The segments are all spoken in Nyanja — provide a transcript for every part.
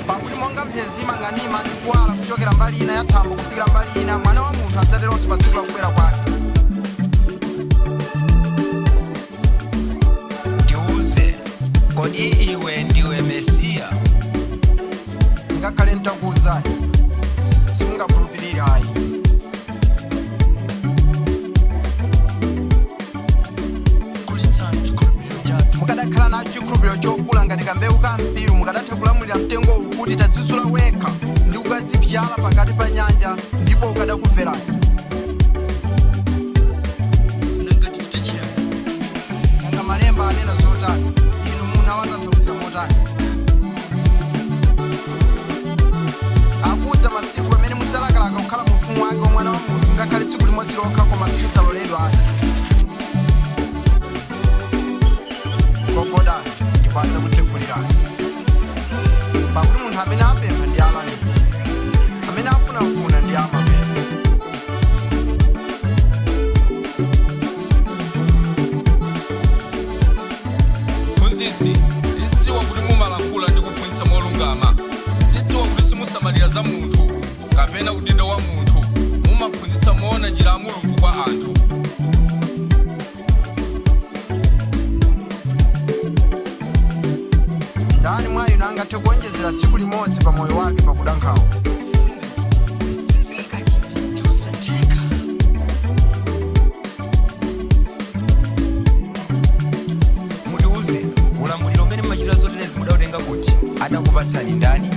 Pakuti monga mphezi imang'anima ndi kuwala kuchokera mbali ina ya thambo kufikira mbali ina, Mwana wa Munthu adzateronso pa tsiku la kubwera kwake. Tiuze, kodi iwe ndiwe Mesiya? Ngakhale ntakuwuzani, simungakhulupirire ayi. Kulitsani chikhulupiriro chathu. Mukadakhala nacho chikhulupiriro chokula ngati kambewu ka mpiru, mukadatha kulamulira mtengowu kuti, "Tadzisula wekha ndi kukadzipyala pakati pa nyanja," ndipo ukadakumverani. Nanga tichite chiyani? Nanga malemba anena zotani? Inu munawatanthauzira motani? Akudza masiku pamene mudzalakalaka kukhala mu ufumu wake wa Mwana wa Munthu ngakhale tsiku limodzi lokha, koma sikudzaloledwa ayi. Gogodani ndipo adzakutsekulirani. Pakuti munthu amene apempha ndi alandira, amene afunafuna ndi amapeza. Mphunzitsi, tidziwa kuti mumalankhula ndi kuphunzitsa molungama. Tidziwa kuti simusamalira za munthu kapena udindo wa munthu. Mumaphunzitsa moona njira ya Mulungu kwa anthu. Ndani mwa inu angathe kuonjezera tsiku limodzi pa moyo wake pakuda nkhawa? Sizingachite, chosatheka. Mutiuze, ulamuliro umene mumachitira zoterezi mudautenga kuti? Adakupatsani ndani?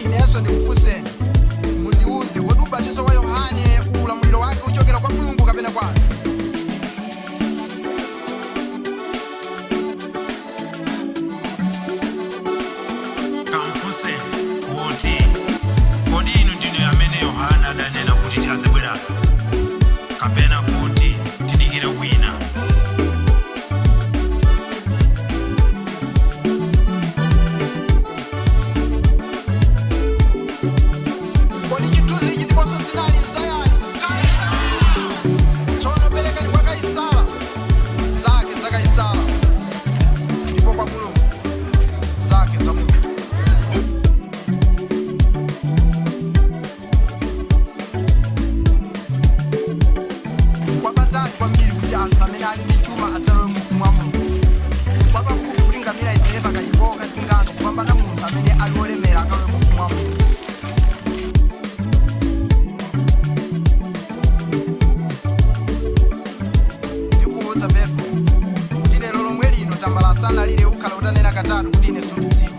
Inenso ndikufunseni, mundiuze: kodi ubatizo wa Yohane, ulamuliro wake uchokera kwa Mulungu kapena kwa anthu? Kamfunse kuti, kodi inu ndinu amene Yohana adanena kuti adzabwera, kapena kuti tidikire wina? Kodi chithunzi ichi ndiponso dzinali nzayani? Tsono perekani kwa Kaisara zake za Kaisara, ndipo kwa Mulungu zake za Mulungu. Kwapatali kwambiri kuti anthu amene ali ndi chuma adzalowe mu ufumu wa Mulungu. Kwapafupi kuti ngamira idzere pakachikoka kasingano kupambana munthu amene ali wolemera akalowe mu ufumu wa Mulungu. Ndikuwuza Petro kuti lero lomwe lino tambala asanalire, ukhala utanena katatu kuti, "Ine sindidziwa."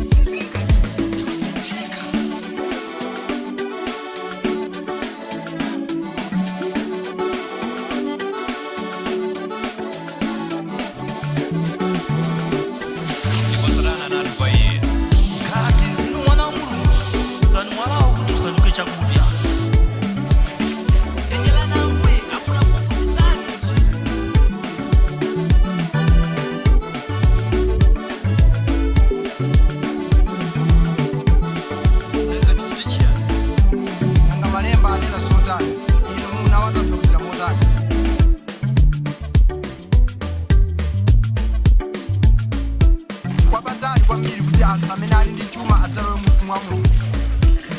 Sizingachite, chosatheka. Ndipo Satana anati kwa iye, Ngati ndinu Mwana wa Mulungu, uzani mwalawo kuti usanduke chakudya. Chenjerani, Ambuye afuna kukupusitsani. Nanga tichite chiyani? Nanga malemba anena zotani? Inu munawatanthauzira motani? Kwapatali kwambiri kuti anthu amene ali ndi chuma adzalowe mu ufumu wa Mulungu.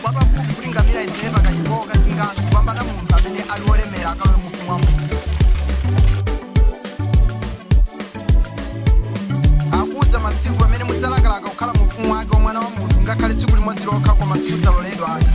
Kwapafupi kuti ngamira idzere pakachikoka kasingano kupambana munthu amene ali wolemera akalowe mu ufumu wa Mulungu. Akudza masiku pamene mudzalakalaka kukhala mu ufumu wake wa Mwana wa Munthu ngakhale tsiku limodzi lokha, koma sikudzaloledwa ayi.